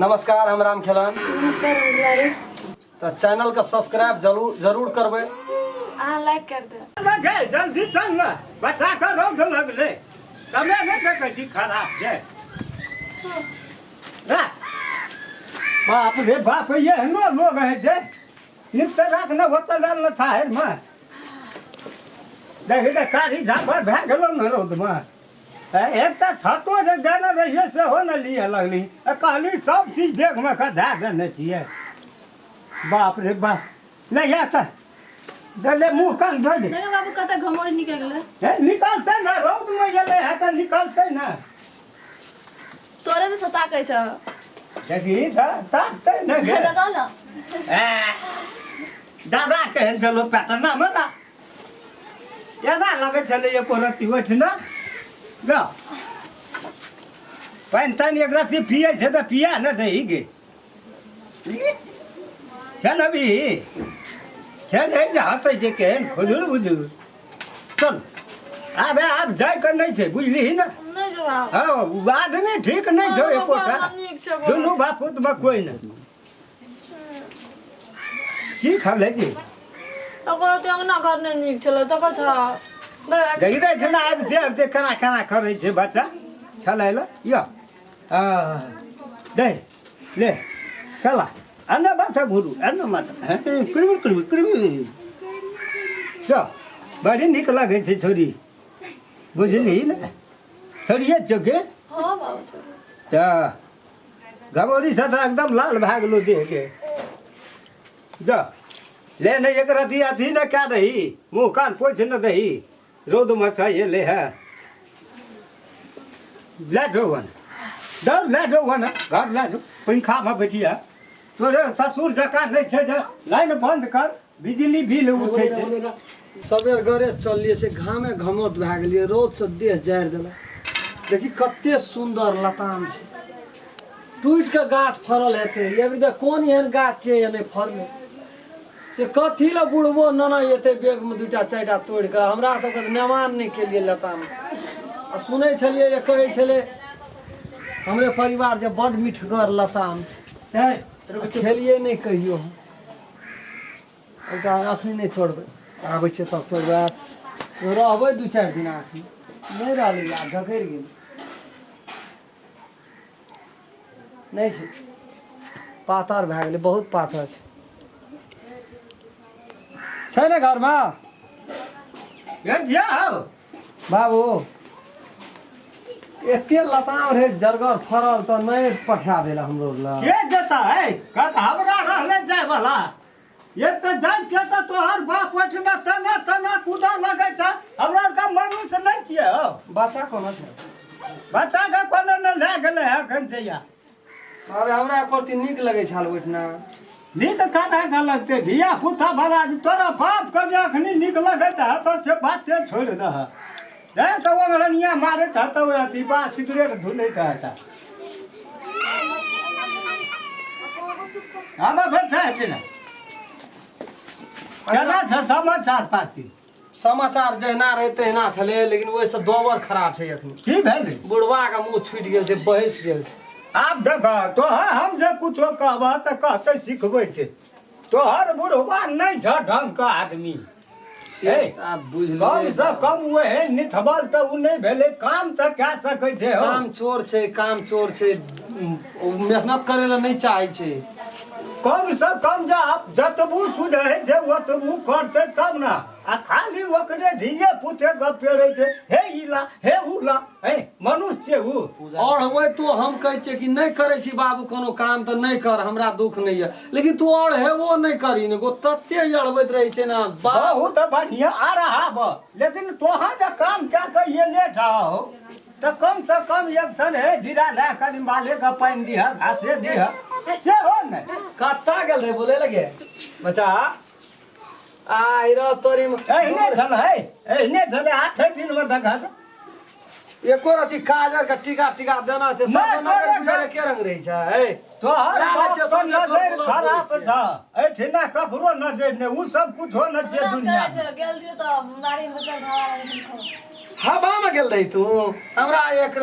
नमस्कार, हम राम खेलन। नमस्कार, हम दुलारी। तऽ चैनल के सब्सक्राइब जरूर जरूर करबै। अहाँ लाइक कर दे। गे जल्दी चल ने, बच्चा के रौद लगलै, समय नहि देखै छी, खराब छै रा। बाप रे बाप, एहनो लोग है छै, नित्य राख ने ओतऽ जाल ने छाहरिमे। देखी तऽ कारी झापर भए गेलौ ने रौदमे। एकटा छतो जे देने रहियै सेहो ने लिए लगली। आ कहली सब चीज बैगमे के धए देने छियै। बाप रे बाप, ले या तऽ दे ले, मुँह कान धो ले। देखो बाबू, कतऽ घमौरी निकलि गेलै। हे, निकलतै ने, रौदमे एलै है तऽ निकलतै ने। तोरे तऽ ताकै छ। देखी तऽ ताकतै ने गे। लगा ल। ए, दादा केहन छलो पैटर्ना मे ना एना लगै छलै एको रत्ती ओहिठिना। ग पानि तानि एक रत्ती पियै छै तऽ पिया ने दही गे। केन अभी केन है जे हँसै छै केहन खुदुर बुदुर। चल आब, आब जाइके नहि छै, बुझलिही ने? नहि जवाब। हँ, आदमी ठीक नहि छौ एकोटा। नीक छै। दुनू बापूतमे कोइ नहि। की खले जी? ओकर तऽ अंगना घर नहि नीक छलै, तकर छ। देखि दै छै ने, आबिते आबिते केना केना करै छै बच्चा खेलै लए। यौ दे ले खेला। एन्ने माथा घुरू, एन्ने माथा कुड़बुड़ कुड़बुड़ कुड़बुड़। यौ बड़ी नीक लगै छै छोरी, बुझली ने? छोड़िए चौके। हँ बाबू, छोड़िए। तऽ घमौरी से तऽ एकदम लाल भए गेलो देह के। जा ले ने, एक रति अथी ने कए दही, मुँह कान पोछि ने दही, रौदमे छै ले है। लए जो वन, दौड़ लए जो वन, घर लए जो, पंखामे बैठिया। तोरे ससुर जकाँ नहि छै जे लाइन बंद कर, बिजली बिल उठै छै। सबेर घरे चललियै से घामे घमौत भए गेलियै, रौदसँ देह जारि देलक। देखी कते सुन्दर लताम छै, टूटि कऽ गाछ फड़ल हेतै। एबरी तऽ कोन एहन गाछ छै जे नहि फड़लै से? कथी लए बुढ़बो नेने एतै बैगमे दूटा चारिटा तोड़ि कऽ? हमरा सबके तऽ नेमान नहि केलियै लताम। आ सुनै छलियै जे कहै छलै हमरे परिवार जे बड्ड मिठगर लताम छै, खेलियै नहि कहियो हम। एकटा अखनी नहि तोड़बै, आबै छै तब तोड़बै। रहबै दू चारि दिन, अखनी नहि रहलै, आब झकड़ि गेलै। नहि छै, पातर भए गेलै, बहुत पातर छै। छै ने घरमे? जाओ। बाबू, एते लताम रहे जरगर फड़ल तऽ नहि पठा देला हमरो लग। के जेता है कत हमरा रहले जाय वाला? एक तऽ जाइ छियै तऽ तोहर बाप ओहिठिना तना तना कूदा लगै छै। हमरा आरके मनुष्य नहि छियै हौ? बच्चा कोना छै? बच्चा के कोनो ने लए गेलै है एखन दैया। अरे हमरा एको रत्ती नीक लगै छल ओहिठिना। नीक केना के लगतै धिया पुता बड़ा? तोरा बाप के जे अखनी नीक लगैत है तऽ से बाते छोड़ि दह। जाय तऽ ओंगरनिया मारैत है तऽ अथी बा सिगरेट धुलैत है। हम बैठा छै ने, केना छै समाचार पाती? समाचार जहिना रहै तहिना छलै, लेकिन ओहिसँ दोबर खराब छै एखन। की भेलै? बुढ़वा के मुँह छूटि गेल छै, बहसि गेल छै। आब देख तोहर, हम जे कुछो कहबह तऽ कहतै सिखबै छै। तोहर बुढ़वा नहि छ ढंग के आदमी। से तऽ आब बुझलियै। कम से कम ओहे निथबल तऽ ओ नहि भेलै, काम तऽ कए सकै छै हौ। काम चोर छै, काम चोर छै, ओ मेहनत करै लए नहि चाहै छै। कम से कम जे आप जतबू सुधै छै ओतबू करतै तब ने। आ खाली ओकरे धिये पुते गप पेड़ै छै, हे ई ला, हे ऊ ला। हे, मनुष्य छै ऊ? और ओहि तो हम कहै छियै कि नहि करै छी बाबू कोनो काम तऽ नहि कर, हमरा दुख नहि यऽ, लेकिन तू और हेबो नहि करी ने गो, तते अड़बैत रहै छै ने बाप। बहुत बढ़िया आ रहा बा, लेकिन तोहाँ जे काम कए के एले छहो तऽ कम से कम एक क्षण हे जीरा लए कनि माले के पानि दिह, घासे दिह, सेहो नहि। कत्ता गेल रहे बोले लगे बच्चा? आ रह तोरी में। एहने छलै, एहने छलै 8 दिन में देखत। एको रति काजर के टीका टीका देना छै सब। नहि, नगर तोरे गुजरे के रंग रहै छै हे? तोहर लाल बाप छै, के सब नजर जे खराब बोलै छ, एहिठिना ककरो नजर नहि, ओ सब कुछो न छै दुनिया में। गेल रहियै तऽ बाड़ी में बैसल भाड़ा। हवामे गेल रही तू। हमरा एक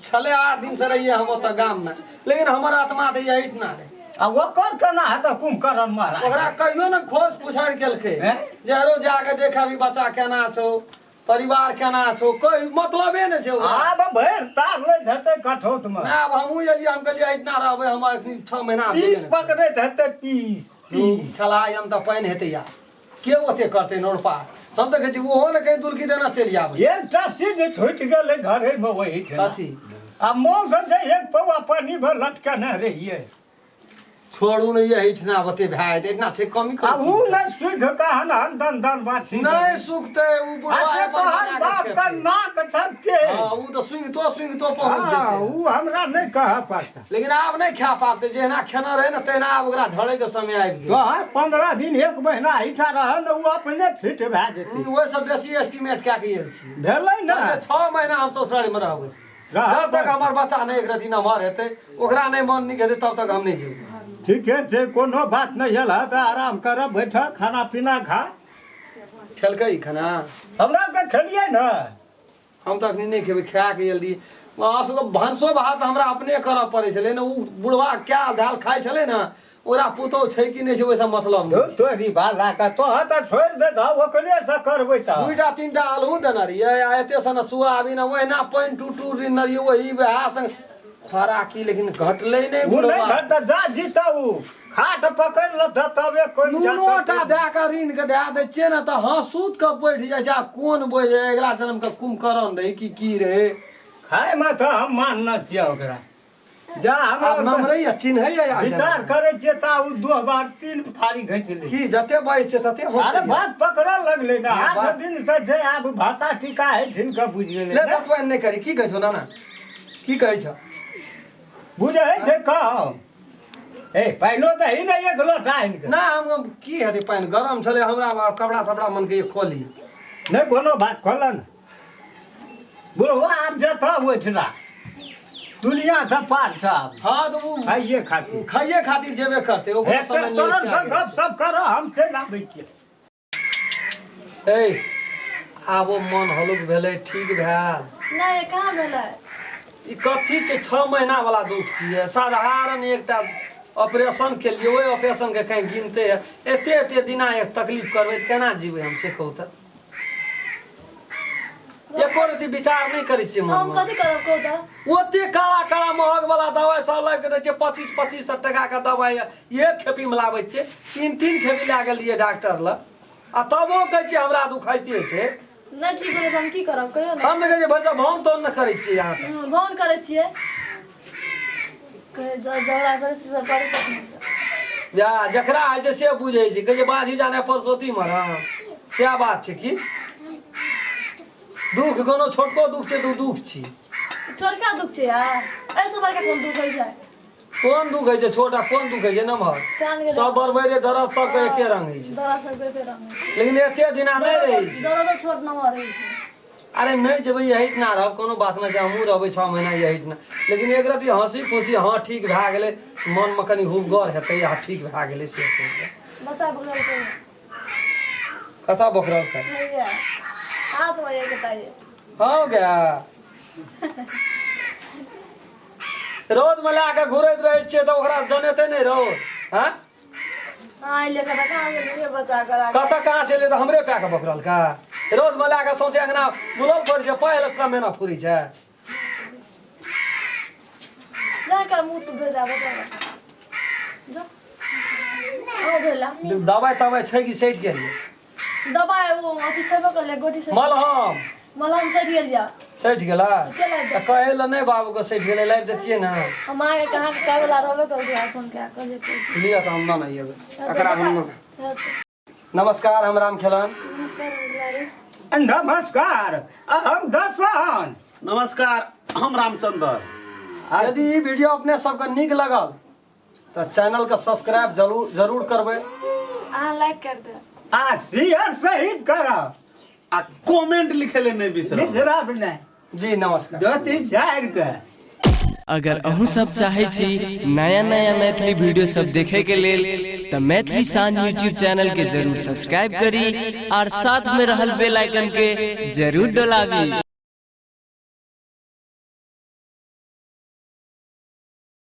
छलै 8 दिन से रहियै हम ओतऽ गाममे, लेकिन हमर आत्मा तऽ यही ना रहै। आ ओकर केना हेतै कुंभकर्ण महाराज? ओकरा कहियो ने खोज पुछारि केलकै हैं? जे हरो जाके देख अभी बच्चा केना छौ, परिवार केना छौ, कोई मतलबे नहि छै ओकरा। आब भरि तार लैत हेतै कठौत मे। नहि, आब हमहूँ एलियै, हम कहलियै एहिठिना रहबै हम एखनी 6 महीना। पीस पकड़ैत हेतै, पीस पीस। खेला हम तऽ पानि हेतै यार, के ओते करतै नोरपा? हम तऽ कहै छी ओहो ने कहीं दुलकी देना चलि आबै। एकटा चीज छुटि गेलै घरे मे ओहिठाम। कथी? आ मौस जे एक पौआ पानि भर लटकने रहियै। छोड़ू ने, एहिठिना ओते भए जेतै, एहिठिना छै कमी। आ उ नहि सुख कहन हन दन दन बाछी नहि सुखतै उ बुढ़वा। आ से अपन तोहर बना बाप के के खेतै। नाक छते। हँ, उ तऽ सुंघितो सुंघितो पहुँच हँ, जेतै। उ हमरा नहि कहऽ पड़तै। लेकिन आब नहि खा पाबतै, जहिना खेना रहै ने तहिना आब ओकरा झड़ै के समय आबि गेल। तोहर 15 दिन 1 महीना एहिठाम रह ने, उ अपने फिट भए जेतै। ओहिसँ बेसी एस्टीमेट कए के आयल छी। भेलै ने। 6 महीना हम ससुरारी मे रहबै। रहऽ जब तक पड़तै। हमर बच्चा नहि एक रति नमहर हेतै, ओकरा नहि मन नीक हेतै, तब तक हम नहि जेबै। ठीके छै, कोनो बात नहि भेल हँ तऽ आराम करब, बैठ, खाना पीना खा। खेलकै ई खाना? हमरा आरके खेलियै ने। हम तऽ अखनी नहि खेबै, खाए के जल्दी। अहाँ सबके भनसो भात हमरा अपने करऽ पड़ै छलै ने। ओ बुढ़वा कयल धायल खाइ छलै ने, ओकरा पुतहु छै कि नहि छै ओहिसँ मतलब नहि। तोरी बाला के तोहर तऽ छोड़ि देतह, ओकरे से करबै तऽ। 2टा 3टा आलू देने रहियै आ एते सन सोयाबीन आ ओहिना पानि टूटू देने रहियै, ओही वएह संग खोराकी, लेकिन घटलै नहि। ओ नहि बुढ़वा घटत, जा जीता ओ खाट पकड़ि लेतह तबे कोइ नूनो टा दए कऽ ऋण के दए दै छियै ने तऽ हँ सूत कऽ बैठ जाइ छै। आ कोन बोझ अगिला जन्म के कुंभकर्ण रहै कि की रहै। खायमे तऽ हम मानने छियै ओकरा, जा आब हमरा नमरैया चिन्हैया आब विचार करै छियै तऽ ओ 2 बार 3 थारी घींच लै। की जते बजै छै तते होश। अरे बात पकड़ऽ लगलै ने। हाँ, 8 बात- दिन से जे आब भाषा टीका है के बुझि गेलै ले ने। ततबा नहि करी। की कहै छौ नाना, की कहै छौ? बुझै छै कम ए पानिओ तऽ ही ने एक लोटा आनि कऽ। ना, हम की हेतै, पानि गरम छलै, हमरा कपड़ा तपड़ा मन के खोली। नहि कोनो बात, खोलऽ ने बुढ़वा, आब जतऽ ओहिठिना दुनिया से पार छ आब। हाँ तऽ ओ खाइए खातिर। खाइए खातिर जेबे करतै, ओकरो एक समय नहि तोहर चाही। गप सब कर, हम चलि आबै छियै। ए आब ओ मन हलुक भेलै, ठीक भेल? नहि, कहाँ भेलै। ई कथी छै? 6 महीना वाला दुख छियै। साधारण एकटा ऑपरेशन के लिए, ओहि ऑपरेशन के कहीं गिनते है? एते एते दिना एक तकलीफ करबै तऽ केना जीबै हम, से कहू तऽ? एको रति विचार नहि करै छियै हम मनमे? कथी करब, कहू तऽ? ओते काला काला महग वाला दवाइ सब लाबि के दै छियै, 25 25 सए टका के दवाइ एक खेपी मे लाबै छियै। 3 3 खेपी लए गेलियै डॉक्टर लग आ तबो कहै छियै हमरा दुखाइते छै। नहि ठीक भेलै तऽ हम की करब, कहियौ ने? हम तऽ कहै छियै भरि भाउन ताउन नहि करै छियै अहाँ तऽ। भाउन करै छियै, कहै झगड़ा करै छियै सब करै छथिन। या जकरा होइ छै से बुझै छै। कहै छै बाजी जाने परसौती मरम, सएह बात छै। की दुख, कोनो छोटको दुख छै तऽ ओ दुख छी। छोटका दुख छै यार, एहिसँ बड़का कोन दुख होइ छै? कोन दुख होइ छै छोट आ कोन दुख होइ छै नमहर? कान के सब बरबरे दरद सबके एके रंग होइ छै। दरद सबके एके रंग होइ छै। लेकिन एते दिना नहि रहै छै। दरदो छोट नमहर होइ छै। अरे नहि जेबै, यही ना रहब, कोनो बात नहि छै। हमहूँ रहबै 6 महीना यही ना, लेकिन एक रति हँसी खुशी हँ ठीक भए गेलै, मनमे कनि हुबगर हेतै, आ ठीक भए गेलै से सोचबै। बच्चा बकरल के? कतऽ बकरल के? हैया हाथ में एक ताइए। हँ गया, रौदमे लए कऽ घुरैत रहै छियै तऽ ओकरा जनेतै नहि रौद? हँ। हाँ, ले कऽ कहाँ गेलियै बच्चा करा? कतऽ कहाँ से एलै तऽ हमरे पै कऽ बकरल का? रौदमे लए कऽ सौंसे अंगना बुलल पड़ै छै, पाइ कमेना फुरै छै। लड़का मुँह तू धो जा बच्चा जो ओ धोला। दबाइ तबाइ छै कि सठि गेलियै? दबाइ ओ अथी छेबे करलै, गोटी से मलहम। मलहम सठि गेल या। सठि गेला? के लाबि तऽ कहै लए नहि बाबूके सठि गेलै, लाबि दैतियै ने। हम अहाँके कहाँ कहै वला रहबे करू, फोन कए कहलियै। लिअ तऽ हम नहि अयबै एकरा हम नहि। नमस्कार, हम राम खेलन। नमस्कार दुलारी। नमस्कार, हम दसन। नमस्कार, हम रामचंद्र। यदि ई वीडियो अपने सबके नीक लगल तऽ चैनलके सब्सक्राइब जरूर जरूर करबै। अहाँ लाइक कर दे आ शेयर सहित करब। आ कमेंट लिखे ले नहीं बिसरब। बिसरब नहि। जी नमस्कार। धोती झाड़ि कऽ। अगर अहूँ सब चाहै छी नया नया मैथिली वीडियो सब देखे के लेल तऽ मैथिली शान यूट्यूब चैनल के जरूर सब्सक्राइब करी और साथ में रहल बेल आइकन के जरूर डोलाबी।